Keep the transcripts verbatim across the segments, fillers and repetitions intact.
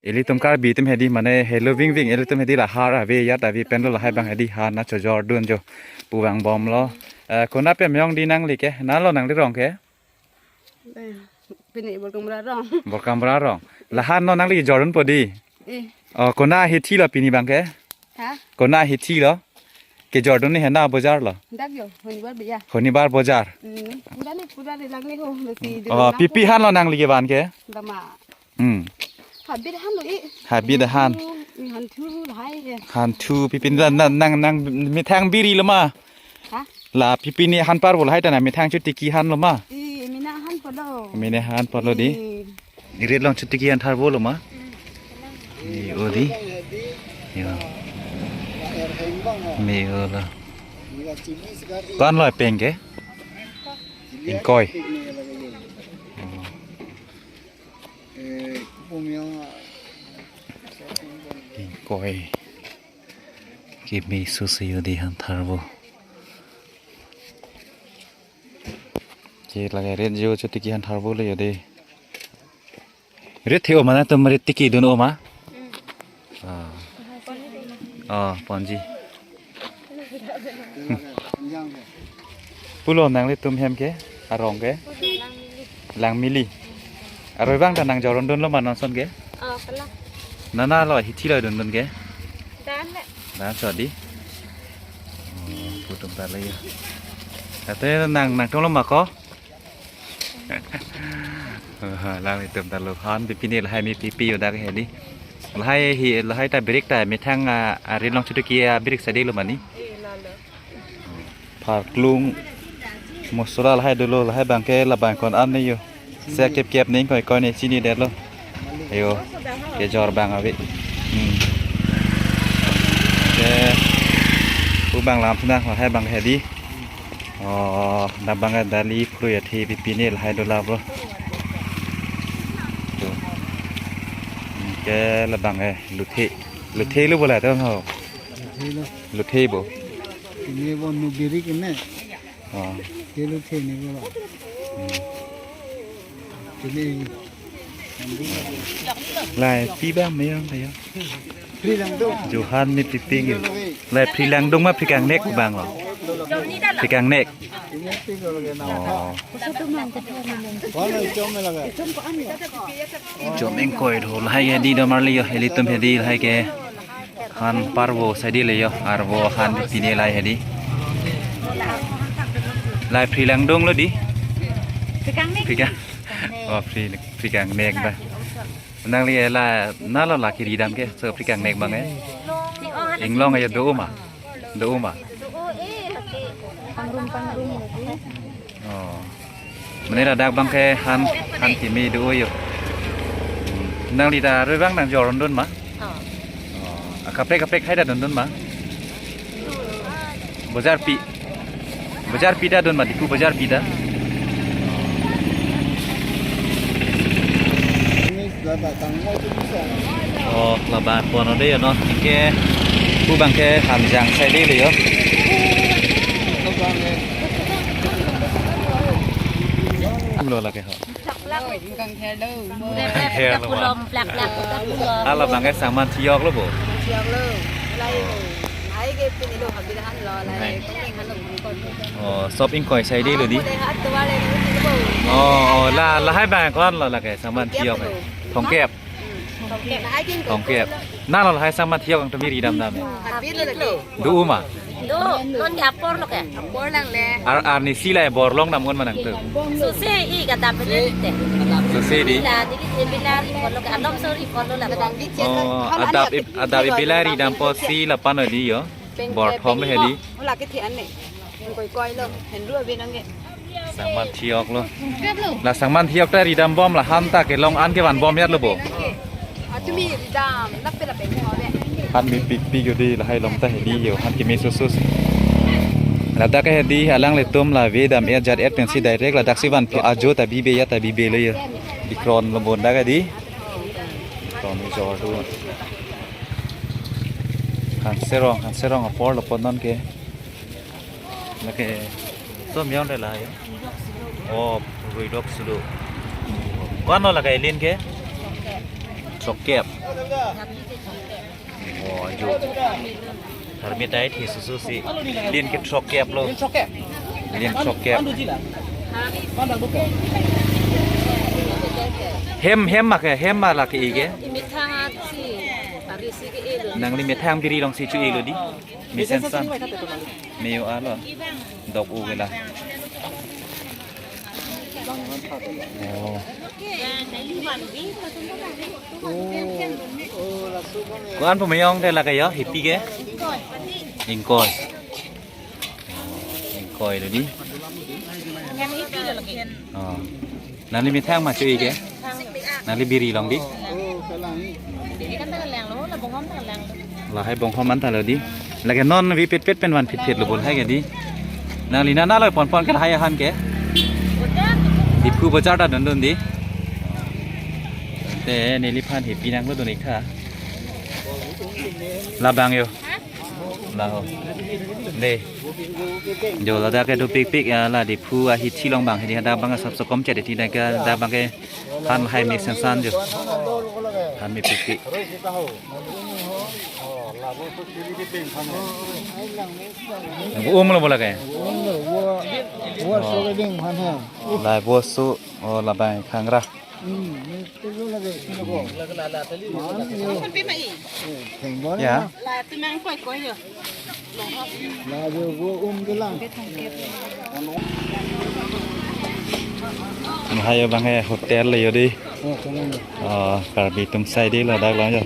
Ilitum Karbi atum hedi mane helo vingving, ilitum hedi lahar ave, yat ave penlo, lahai abang hedi han nangchojordun jo pu vangbomlo. Eh, konat pen meyong di nangli ke? Nalo nangli rong ke? Eh, pini Borkamra rong. Borkamra rong. Lahan no nangli jordunpo di? Eh. Oh, konat ahithilo pini abang ke? Ha? Konat ahithilo? Kejordun ni hena bojar lo? Dak jo, Honibar biya. Honibar bojar. Hmm, pura ni, pura ni lang ni ho, besi di Oh, lang pipi ho. Han lo nangli kevan ke? Dama. Hmm. Habit han lo i. Habit han. Hanthu, hanthu lahai ke. Hanthu pipi la nang, nang, nang methang biri lo ma? Ha? La pipi ni han parvo lahai ta nang methang chotiki hanlo ma? I, mena han parlo. Mena han parlo di. I. Rit along chotiki han tharvolo ma? Ni o di. Yo. Ni o la. Ko-an lo peng ke? Ingkoi. Oh. Ingkoi. Keme susi o di han tharvo. Ke lake rit jo chotiki han tharvolo yo de. Rit the-o ma nangtum, rit tikidun-o ma? Ah. Oh, ponji. Pulo nanglitum hem ke, arong ke? Langmili. Aroi abang ta nangjordunlo ma non ason ke? Oh, pala. Nana lo hithilo dundun ke? Dan le. Dan so di. Oh, putum ta le ya. Ate nang, nangtum lo ma ko? Alanglitum ta lo han pipi ni lahai me pipi yo dak hedi. Lahai hi, lahai ta birik ta methang, ah, ah, rit along chotiki, ah, birik sadi lo mani. Pharklung mosola lahai dolo, lahai abang ke labang ko-an ni yo. Sek kep kep ni ingkoi ingkoi ni chinidetlo. Ayo, kejor abang ave. Hmm. Ke, pu abang lam thunang lahai abang hedi. Oh, labang dali phrui athe pipi ni lahai dola bro. Tu. Hmm, ke labang eh luthe. Luthe lo bola to ho. Luthe lo. Luthe bo. Ini bo nu birik ini. Oh. Ke luthe ni bo. Hmm. Ini. Lahai pi abang meyong kayo. Phri langdung. Johan ni piping. Lahai phri langdung ma phri kangnek abang lo? Phri kangnek. Oh. Chom ingkoi do lahai ke di do marli yo, ilitum hedi lahai ke. Han parvo sadi le yo, arvo han pipi ni lahai hedi. Lahai phri langdung lo di? Phri kangnek. Phri kang-, oh, phri, phri kangnek ba. Nangli la, nalo la kiri dam ke, so phri kangnek abang eh. Inglong ayo do ma. Do ma. Pangrum, pangrum lagi. Oh. Mane ladak abang ke han, han keme do yo. Hmm. Nangli ta aroi abang nangjordun ma? Oh. Oh. Akaprek kaprek hai ta dundun ma? Bojar pi. Bojar pi ta dun ma, Diphu bojar pi ta. Oh, labang pon o de yo no. Ke pu abang ke Hamjang side de yo. Pulo lake ho. Kangther lo. Kangther lo, wah. Plak, plak, plak, plak. Hala abang ke sangman thiyok lo bo. Thiyok lo. Lai lo. Ai ke pini lo habit han lo, lai. Hai. Kangther han lo. Oh, sop ingkoi side lo di. Amo le hat tuwa le lo. Oh, oh, la, lahai abang ko-an lo lake sangman thiyok. Thomkep. Thomkep. Nang lo lahai sangman thiyok kangtum ri dam dam. Habit lo lake. Do ma? Do, non ke apor lo ke? Apor lang le. Ar, arnisi lahai bor long dam un ma nangtum? Suse i kata pete. Suse di? La, di, di, bilar i polo ke, alom sori polo la. Oh, adap i, adap i bilar i dam apotsi lapen o di yo. Bor thom he di. Hola ke thi an ne. Koi koi lo, henru abin ange. Sangman thiyok lo. La sangman thiyok ta ri dam bom la han ta kelong an kevan bom yat lo bo. Atumi ri dam, lape lape ni ho be. Han mepik pik yo di lahai along ta hedi yo, han keme susus. Ladak ke hedi alanglitum la ve dam er jat er pensi direct ladak si vanpo, ajo ta bibe yat ta bibe lo yo. Ikron lo bon dak hedi. Ikron ni jor do. Han serong, han serong apor lo pon non ke. Lake, so meyong de la yo. Oh, ruidok sulu. Ko-an lo lake elin ke? Throkkep. Oh, jo. Tharmit dai thi susu si. Lin ke throk kep lo. Lin throk kep. Hem, hem ma ke, hem ma la ke-e ke. Methang si, pari si ke-e lo. Nangli methang biri along si cho-e lo dei. Mesen san. Meo alo. Dok u ke la. Oh. Ko-an pu meyong te la ke yo, hepi ke? Ingkoi. Ingkoi lo dei. Oh. Nangli methang ma cho-e ke? Nangli biri along dei. Lahai bonghom an ta lo dei. Lake non vi pet pet pen van phet phet lo bo lahai ke dei. Nangli nana lo pon pon ke lahai ahan ke. Diphu bazar ta dun dun dei. Te neliphan hepi nanglo dun ik tha. Labang yo. Laho. Dei. Jo ladak ke dopikpik ya la Diphu ahithi along bang hedi hadak bang sap sokom chet hedi na ke hadak bang ke han lahai mesen san jo. Han mepikpik. Nang um lo bo la ke. Lai bo su o labang khangra. Ya. Lahai abang ke hotel lo yo dei. Oh, Karbi atum asai dei ladak lo yo.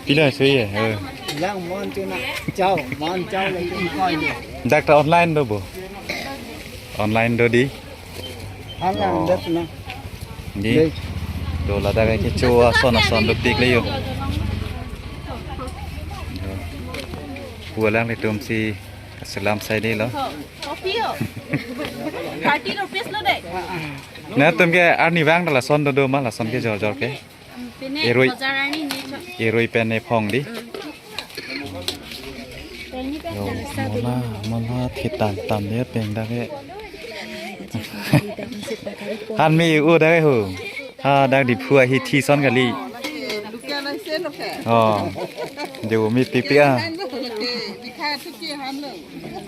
Pilo sui ye. Eh. Yang mon tu na. Chau, mon chau le ingkoi. Dak ta online do bo. Online do dei. Hala Oh. Dak na. Dei. Dei. Do ladak ke kecho ason ason dopik le yo. Pu alanglitum si kaselam asai dei lo. Kopi yo. Thirty rupees lo dei. Nangtum ke arni vang ta lason dodo ma lason ke jor jor ke. Pine Eroi. Bazar arni ni cho. Eroi pen ephong dei. Pine pen Yo, mola, mola thi tan tan dei peng dak ke. Han me u dak ke ho. Ha dak Diphu ahithi ason kali. Oh. Jo mepikpik ah.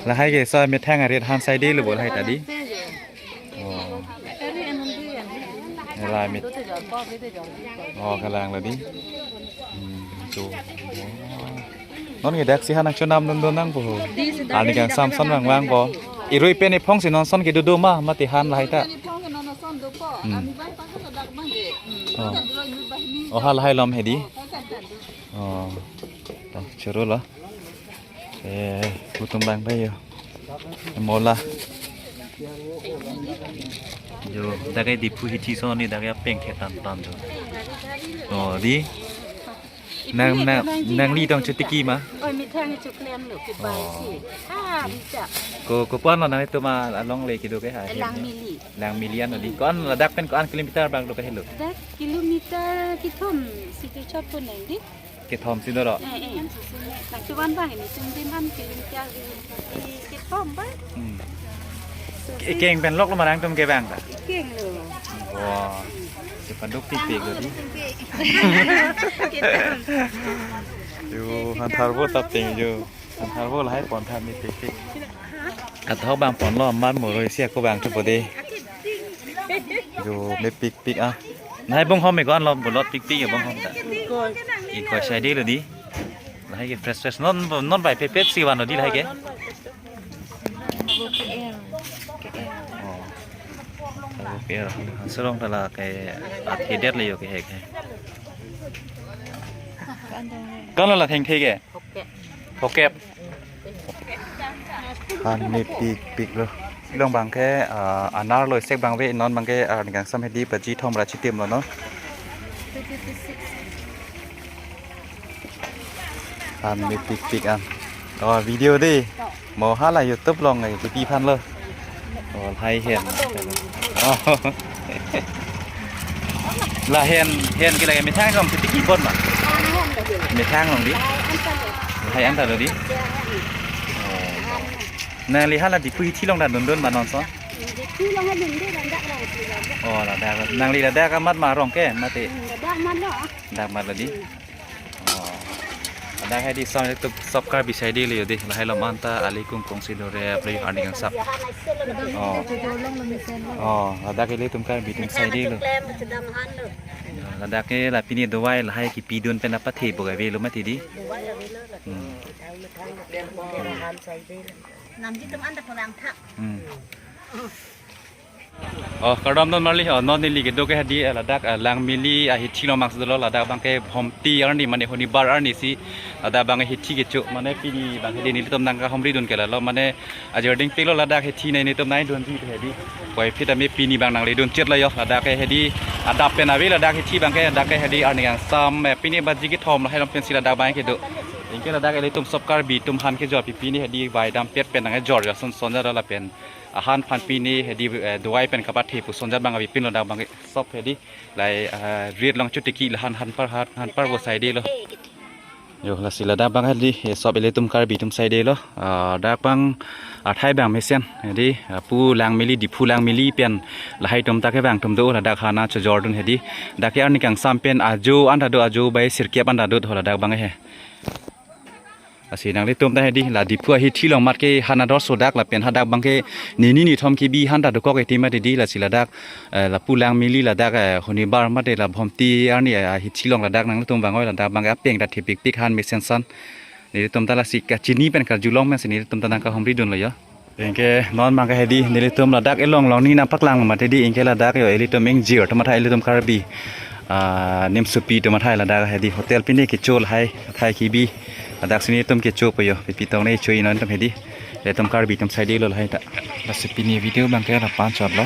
Lahai ke sa methang arit han asai dei lo bo lahai ta dei. Oh. Lahai mit. Oh, kalang lo dei. Hmm, jo. Non ke dak si han nangchonam dun dun nang po. Arni kangsam ason vang vang po. Eroi pen ephong si non ason ke dodo ma mate han lahai ta. Hmm. Oh. Oh, ha lahai lom hedi. Oh. To, choro lo. Eh, pu atum bang pai yo. Mola. Jo, dak ke Diphu hithi ason ni dak ke peng khe tan tan jo. Oh, dei. Nang, nang, nangli tong chotiki ma? Oi, methang choklem lo ke bai Oh. si. Ha, bicha. Ko, ko pu-an lo nangtum along le kedo ke ha? Langmili. Langmili an lo dei. Ko-an ladak pen ko-an kilometer bang do ke helo? Dak kilometer kethom si tu chot po nang dei. Kethom si do ro. Eh, eh. Nangtum an bang netum dim an kilometer di, di kethom bang. Hmm. So, Ke-, si keng pen lok lo ma nangtum ke bang ta? Keng lo. Wah. Cepat dok tipik lo dei. Kethom. Yo, han tharvo tap ting jo. Han tharvo lahai pon tha mepikpik. Athok bang pon lo mar moroi si ako bang thu po dei. Jo mepikpik ah. Lahai bonghom me ko-an lo bolot pikpik ya bonghom ta. Ingkoi asai dei lo dei. Lahai ke fresh fresh non non bai pepet si van lo dei lahai ke. Oh. Tabo per. Serong ta la ke athe det le yo ke he ke. Ko-an lo la thengthe ke? Phokep. Han mepikpik lo. Ilong bang ke, ah, anar lo isek bang ve non bang ke, ah, arni kangsam hedi baji thom ra chitim lo no. Han mepikpik an. Oh, video dei. Mo hala YouTube along ngai kepi aphan lo. Oh, lahai hen. Oh. La hen, hen ke lake methang along kepi kepon ma? Methang along dei. Lahai an ta lo dei. Oh. Nangli hala Diphu hithi along ta dun dun ma non ason? Oh, ladak. Nangli ladak amat ma arong ke, mate? Ladak amat lo. Ladak amat lo dei. Ladak hedi song itu sop Karbi saidelo yo dei. Lahai along anta ali kungkung si dore apli arni kangsam. Oh. Oh, ladak ilitum Karbi atum saidelo. Ya, ladak ke la pini dovai lahai kipidun pen apathe pu kavelo mati dei. Hmm. Namji tum anta pulang thak. Hmm. Oh, kardom non marli, oh, non neli kedo ke hedi, eh, ladak, eh, Langmili ahithi along mang si dolo, ladak abangke Bhomti arni mane honibar arni si, ladak abang hithi kecho, mane pini abang hedi nelitum nangkahumridun ke lalo, mane ajor dingpiklo ladak hithi nai nelitum nangdunji hedi. Puvoiphit tame pini abang nangledun chetlo yo, ladak ke hedi adap pen ave ladak hithi abangke, ladak ke hedi arni kangsam, eh, pini baji kethom lahai along pensi ladak abang kedo. Anke ladak ilitum sop Karbi atum han kejor pi pini hedi vai dampet pen nangkejor yo son son jara lapen ahan aphan pini hedi, eh, dovai pen kapathe pu son jara abang avepinlo ladak abang sop hedi. Lahai, eh, rit along chotiki lahan hanpar han, hanpar vo saidelo. Yo, lasi ladak abang hedi, eh, sop ilitum Karbi atum saidelo. Ah, ladak abang athai abang mesen hedi, ah, pu Langmili, Diphu Langmili pen lahai atum ta kevang atum do ladak han chojordun hedi. Ladak ke arni kangsam pen ajo anta do, ajo bai sirkep anta do ho ladak abang he. Lasi nanglitum ta hedi la Diphu ahithi along mat ke han ador sodak lapen hadak abangke nini nithom kebi han ta dokok eti mati dei, lasi ladak, eh, lapu Langmili ladak, eh, honibar mate la Bhomti arni, eh, ahithi along ladak nanglitum vangoi ladak abangke apeng ta thepikpik han mesen san. Nelitum ta lasi kachini pen karjulong pensi nelitum ta nangkahumridunlo yo. Anke non abangke hedi nelitum ladak elong along ni nangpaklang mati dei, anke ladak yo ilitum ingjir atum athai ilitum Karbi, ah, nimsopi atum athai ladak hedi hotel pine kecho lahai athai kebi ladak si nelitum kecho po yo, pi pitong ne cho-i non atum hedi. Ilitum Karbi atum saidelo lahai ta. Lasi pini video abangke la-an chotlo.